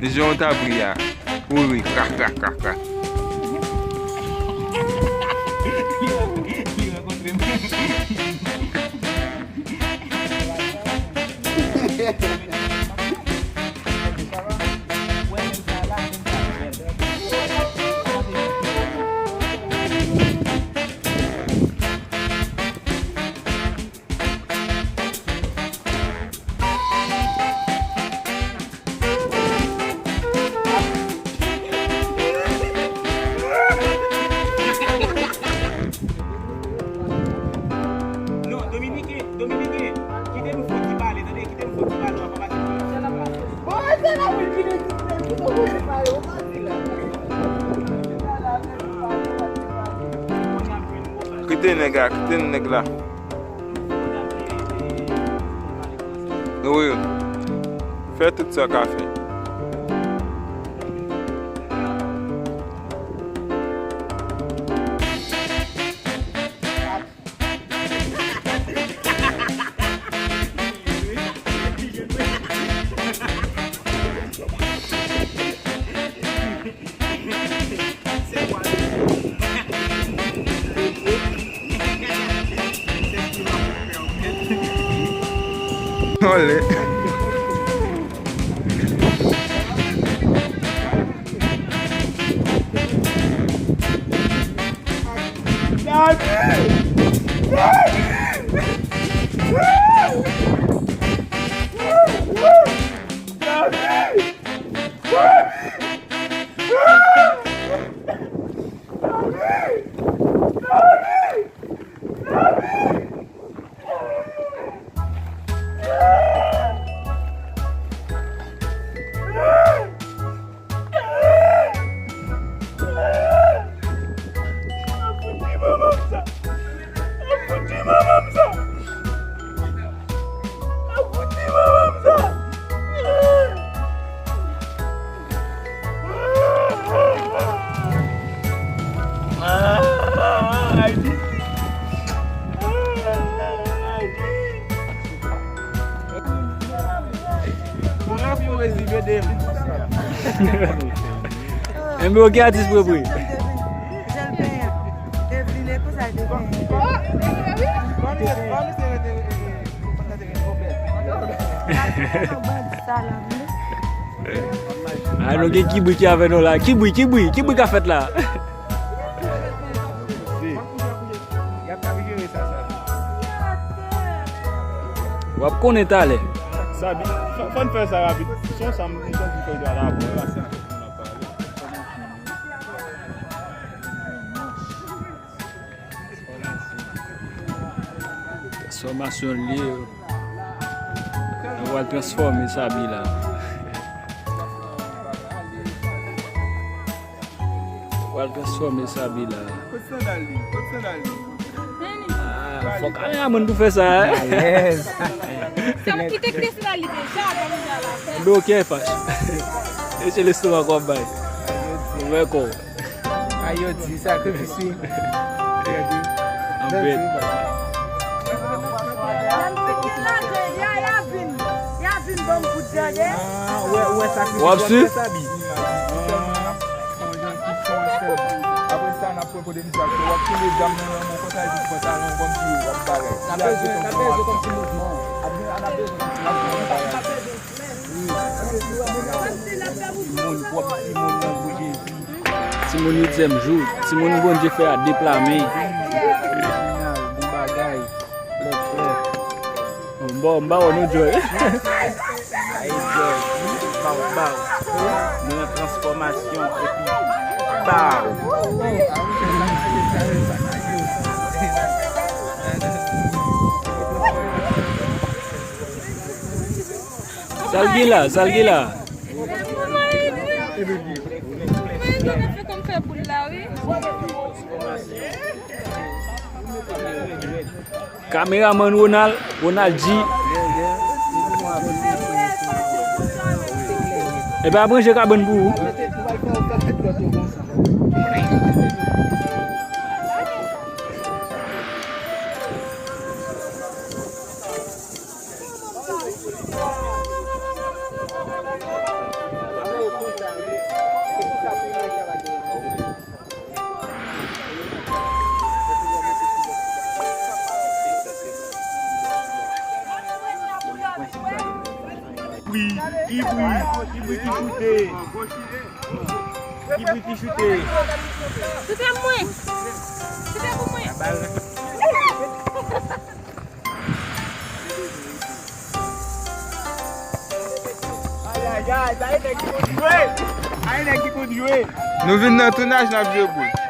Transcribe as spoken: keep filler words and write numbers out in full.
Ni jan w ta pri a. Ou ri, krak, krak, krak, krak. Non, Dominiken, Dominiken, kite nou fò ti pale, tande, kite nou fò ti pale, w ap pase. Bon, se la pou l vini, kite nou fò ti pale, w pa di la. Kite nèg la, kite nèg la. Wi. Fè tout sa w ka fè. Olé. Enben, ki atis prepre? A, nou gen Kibri ki avè nou la. Kibri, Kibri, Kibri ka fèt la. W ap konnen talè. Sabi, fò, fò n fè sa rapid. Son sa m, m santi fè yo la. Transfòmasyon li ye. Yo pral transfòme Sabi la. Yo pral transfòme Sabi la. Kot sandal li? Kot sandal li? Ah, fò kameramann pou fè sa, hein? Yes. Sa m kite kite sandal li deja, kòm sa la. Enben, ok, Fache. Mesye, lestomak w ap bay. Ou wè kò w. A yo di sakrifis wi. Anpil. Yaya vin, yaya vin ban m kout dèyè. W ap swiv? Apre sa, n ap pran kote misye ap fè. W ap kenbe zam nan nan men w konsa, epi pantalon w kòmsi w ap bagay. N ap bezwen, n ap bezwen kòmsi mouvman. N ap bezwen kòmsi mouvman. Timoun pwòp, timoun nan gou Jezi. Timoun uityèm jou, timoun Bondye fè a deplamen. Bon bagay. Bon, m ba w nou joy. Ay, joy. Ba w, ba w. Nou nan transfòmasyon epi ba w. Sa l gen la, sa l gen la. Kameramann Ronald, Ronald G. Epi ap ranje kabann pou ou. Ki choute? Ki bri ki choute? Choute mwen! Choute pou mwen! Ayayay, sa e nèg ki konn jwe! Sa e nèg ki konn jwe! Nou vin nan tounaj, n ap jwe boul.